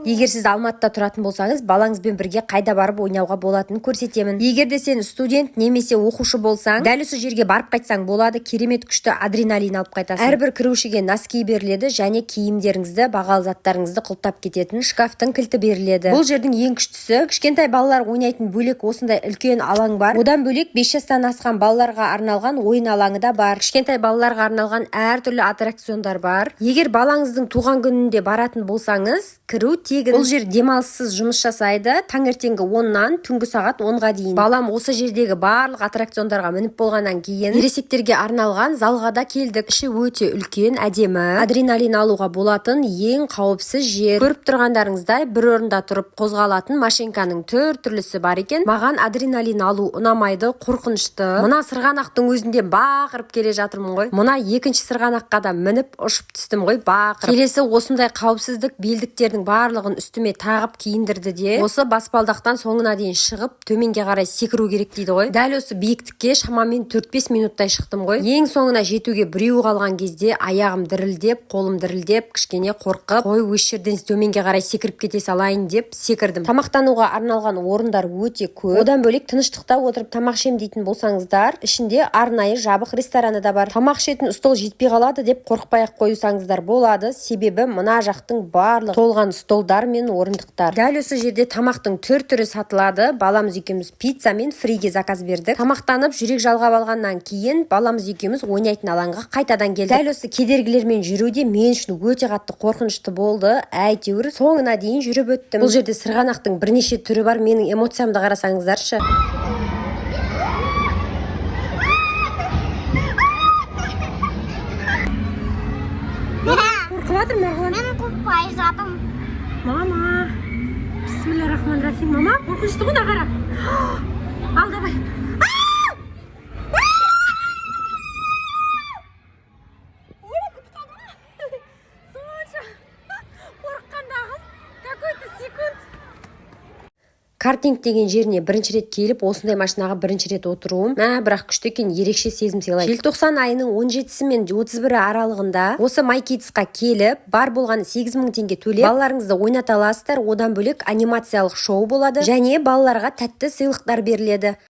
Егер сіз Алматыда тұратын болсаңыз, балаңызбен бірге қайда барып ойнауға болатынын көрсетемін. Егер де сен студент немесе оқушы болсаң, дәл осы жерге барып қайтсаң болады. Керемет күшті адреналин алып қайтасың. Әрбір кірушіге носки беріледі және киімдеріңізді, бағалы заттарыңызды құлыптап кететін шкафтың кілті беріледі. Бұл жердің ең күштісі — кішкентай балалар ойнайтын бөлек осындай үлкен алаң бар. Одан бөлек 5 жастан асқан балаларға арналған ойын алаңы да бар. Кішкентай балаларға арналған әртүрлі аттракциондар бар. Егер балаңыздың туған күнінде баратын болсаңыз, кіру тегін. Бұл жер демалыссыз жұмыс жасайды, таңертеңгі 10-нан түнгі сағат 10-ға дейін. Балам осы жердегі барлық аттракциондарға мініп болғаннан кейін, ересектерге арналған залға да келдік. Іші өте үлкен, әдемі, адреналин алуға болатын ең қауіпсіз жер. Көріп тұрғандарыңыздай, бір орында тұрып қозғалатын машинканың түр түрлісі бар екен. Маған адреналин алу ұнамайды, қорқынышты. Мына сырғанақтың өзінде бақырып келе жатырмын ғой. Мына екінші сырғанаққа да мініп, ұшып түстім ғой бақырып. Келесі осындай қауіпсіздік белдіктердің барлығын үстіме тағып киіндірді де, осы баспалдақтан соңына дейін шығып, төменге қарай секіру керек дейді ғой. Дәл осы биіктікке шамамен 4-5 минуттай шықтым ғой. Ең соңына жетуге біреу қалған кезде аяғым дірілдеп, қолым дірілдеп, кішкене қорқып, қой, осы жерден төменге қарай секіріп кете салайын деп секірдім. Тамақтануға арналған орындар өте көп. Одан бөлек тыныштықта отырып тамақ ішемін дейтін болсаңыздар, ішінде арнайы жабық рестораны да бар. Тамақ ішетін стол жетпей қалады деп қорықпай ақ қойсаңыздар болады, себебі мына жақтың барлығы толған столдар мен орындықтар. Дәл осы жерде тамақтың түр түрі сатылады. Баламыз екеуміз пицца мен фриге заказ бердік. Тамақтанып, жүрек жалғап алғаннан кейін баламыз екеуміз ойнайтын алаңға қайтадан келдік. Дәл осы кедергілермен жүру де мен үшін өте қатты қорқынышты болды. Әйтеуір соңына дейін жүріп өттім. Бұл жерде сырғанақтың бірнеше түрі бар. Менің эмоциямды қарасаңыздаршы. Қорқып жатыр Марғұлан. Мен қорықпай жатырмын. Мама, бисмилля рахман рахим. Мама, қорқынышты ғой, мына қара. Ал, давай. Сонша қорыққандағым какой-то секунд. Картинг деген жеріне бірінші рет келіп, осындай машинаға бірінші рет отыруым. Мә, бірақ күшті екен, ерекше сезім сыйлайды. Желтоқсан айының 17-сі мен 31-і аралығында осы MyKids-қа келіп, бар болғаны 8000 теңге төлеп, балаларыңызды ойната аласыздар. Одан бөлек анимациялық шоу болады және балаларға тәтті сыйлықтар беріледі.